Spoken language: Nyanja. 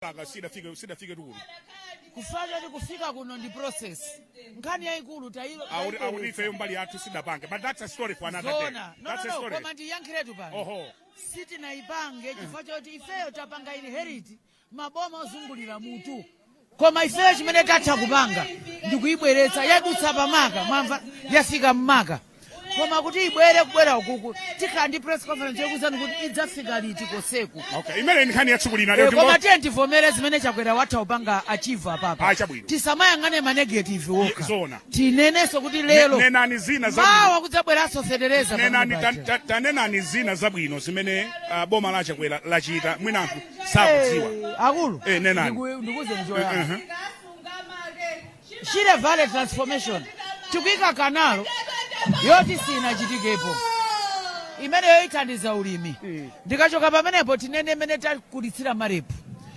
Aka sidafike tukuno. Kufika choti kufika kuno ndi process, nkhani yayikulu. Akuti ifeyo mbali yathu sidapange, but that's a story for another day. Zona, no. That's No, a no. story. Koma ndiyankhiretu pano. Sitinayipange chifukwa choti ifeyo tapanga inherit maboma ozungulira mutu, koma ifeyo chimene tatha kupanga ndikuyibweretsa. Yadutsa pamaka, mwamva, yafika mmaka, koma kuti ibwere kubwera ukuku, tikhala ndi press conference yokuuzani kuti idzafika liti koseku. Okay, imene ni nkhani ya tsiku lina. Eh, koma tiye tivomere zimene Chakwera watha kupanga achieve apapa. Ah, chabwino. Tisamayang'ane ma negative okha. Zona. Tinenenso kuti lero Nenani zina zabwino. Mawa kudzabweranso fetereza. Nenani. Pamene paja. Tanenani zina zabwino zimene boma la Chakwera lachita, mwina anthu sakudziwa. Eh, akulu. Eh, nenani. Ndikuuzeni choyamba, Shire Valley transformation, tikuyika canal yoti sinachitikepo, imeneyo ithandiza ulimi. Ndikachoka pamenepo, tinene imene takulitsira MAREP.